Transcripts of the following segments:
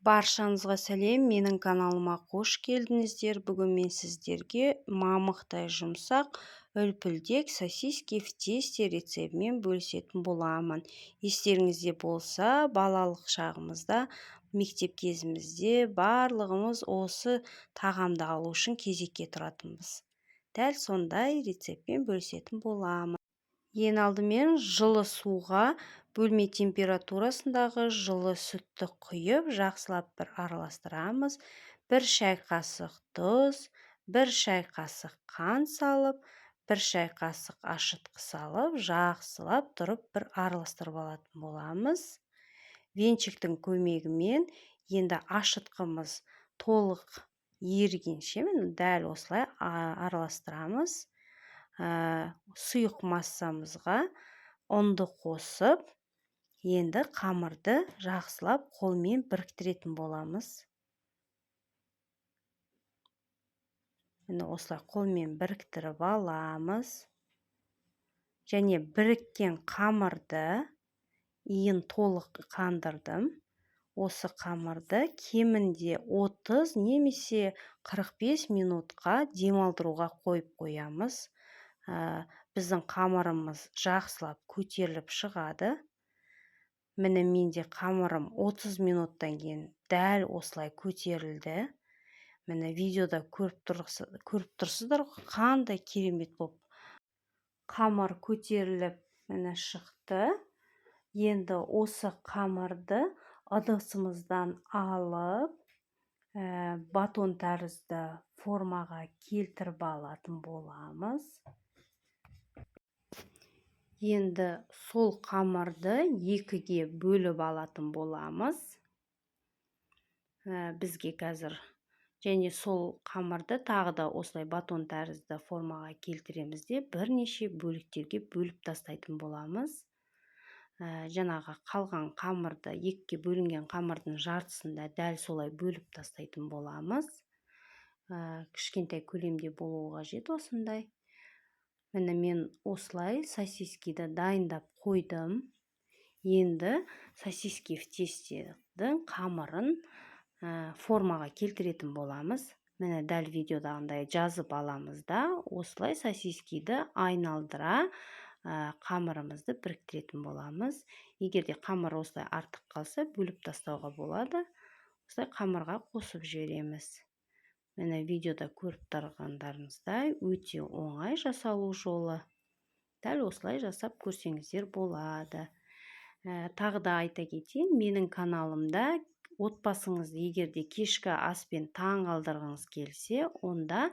Баршаңызға сәлем, менің каналыма қош келдіңіздер. Бүгін мен сіздерге мамықтай жұмсақ үлпілдек сосиски в тесте рецептімен бөлісетін боламын. Естеріңізде болса, балалық шағымызда, мектеп кезімізде барлығымыз осы тағамды алу үшін кезекке тұратынбыз. Дәл сондай рецептпен бөлісетін боламын. Ең алдымен жылы суға бөлме температурасындағы жылы сүтті құйып, жақсылап бір араластырамыз. 1 шай қасық тұз, 1 шай қасық қант салып, 1 шай қасық ашытқы салып, жақсылап тұрып бір араластырып алатын боламыз. Венчиктің көмегімен енді ашытқымыз толық ерігенше міне дәл осылай араластырамыз. Сұйық массамызға ұнды қосып, енді қамырды жақсылап қолмен біріктіретін боламыз. Міне осылай қолмен біріктіріп аламыз. Және біріккен қамырды иін толық қандырдым. Осы қамырды кемінде 30 немесе 45 минутқа демалдыруға қойып қоямыз. Біздің қамырымыз жақсылап көтеріліп шығады. Міне менде қамырым 30 минуттан кейін дәл осылай көтерілді. Міне видеода көріп тұрсыздар, қандай керемет болып қамыр көтеріліп міне шықты. Енді осы қамырды ыдысымыздан алып, батон тәрізді формаға келтіріп алатын боламыз. Енді сол қамырды екіге бөліп алатын боламыз. Бізге қазір және сол қамырды тағы да осылай батон тәрізді формаға келтіреміз де бірнеше бөліктерге бөліп тастайтын боламыз. Жаңағы қалған қамырды, екіге бөлінген қамырдың жартысын да дәл солай бөліп тастайтын боламыз. Кішкентай көлемде болуы қажет осындай. Міне мен осылай сосискиді дайындап қойдым. Енді сосиски в тестедің қамырын формаға келтіретін боламыз. Міне дәл видеодағындай жазып аламыз да, осылай сосискиді айналдыра қамырымызды біріктіретін боламыз. Егер де қамыр осылай артық қалса, бөліп тастауға болады. Осылай қамырға қосып жібереміз. Міне видеода көріп тұрғандарыңыздай өте оңай жасалу жолы. Дәл осылай жасап көрсеңіздер болады. Тағы да айта кетейін, менің каналымда отбасыңызды егер де кешкі аспен таң қалдырғыңыз келсе, онда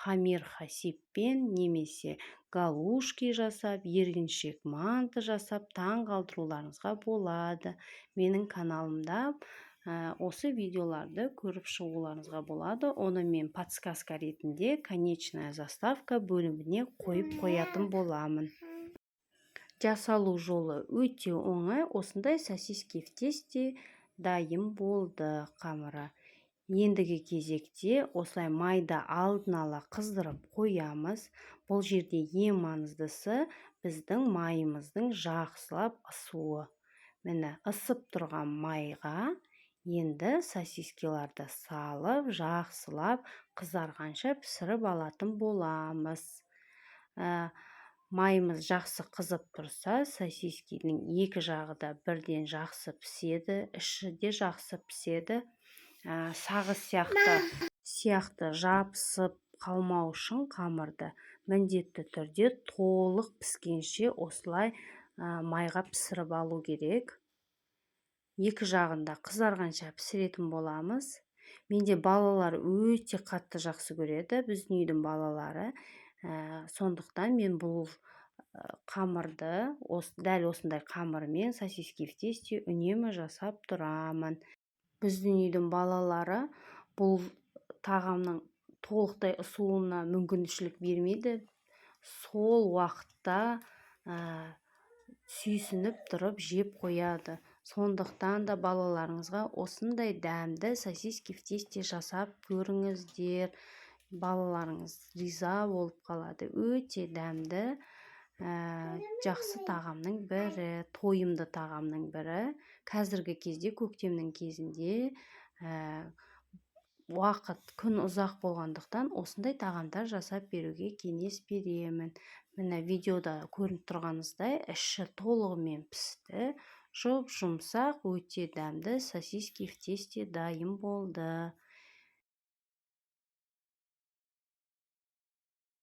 хамир хасиппен немесе галушки жасап, еріншек манты жасап таң қалдыруларыңызға болады. Менің каналымда осы видеоларды көріп шығуларыңызға болады. Оны мен подсказка ретінде конечная заставка бөліміне қойып қоятын боламын. Жасалу жолы өте оңай. Осындай сосиски в тесте дайын болды қамыры. Ендігі кезекте осылай майда алдын ала қыздырып қоямыз. Бұл жерде ең маңыздысы біздің майымыздың жақсылап ысуы. Міне ысып тұрған майға енді сосискиларды салып, жақсылап қызарғанша пісіріп алатын боламыз. Майымыз жақсы қызып тұрса, сосискидің екі жағы да бірден жақсы піседі, іші де жақсы піседі. Сағыз сияқты жабысып қалмау үшін қамырды міндетті түрде толық піскенше осылай майға пісіріп алу керек. Екі жағында қызарғанша пісіретін боламыз. Менде балалар өте қатты жақсы көреді, біздің үйдің балалары. Сондықтан мен бұл қамырды, дәл осындай қамырмен сосиски в тесте үнемі жасап тұрамын. Біздің үйдің балалары бұл тағамның толықтай ысуына мүмкіншілік бермейді. Сол уақытта сүйсініп тұрып жеп қояды. Сондықтан да балаларыңызға осындай дәмді сосиски в тесте жасап көріңіздер. Балаларыңыз риза болып қалады. Өте дәмді, жақсы тағамның бірі, тойымды тағамның бірі. Қазіргі кезде көктемнің кезінде Уақыт күн ұзақ болғандықтан, осындай тағамдар жасап беруге кеңес беремін. Міне, видеода көрініп тұрғаныңыздай, іші толығымен пісті, жұп жұмсақ, өте дәмді сосиски в тесте дайын болды.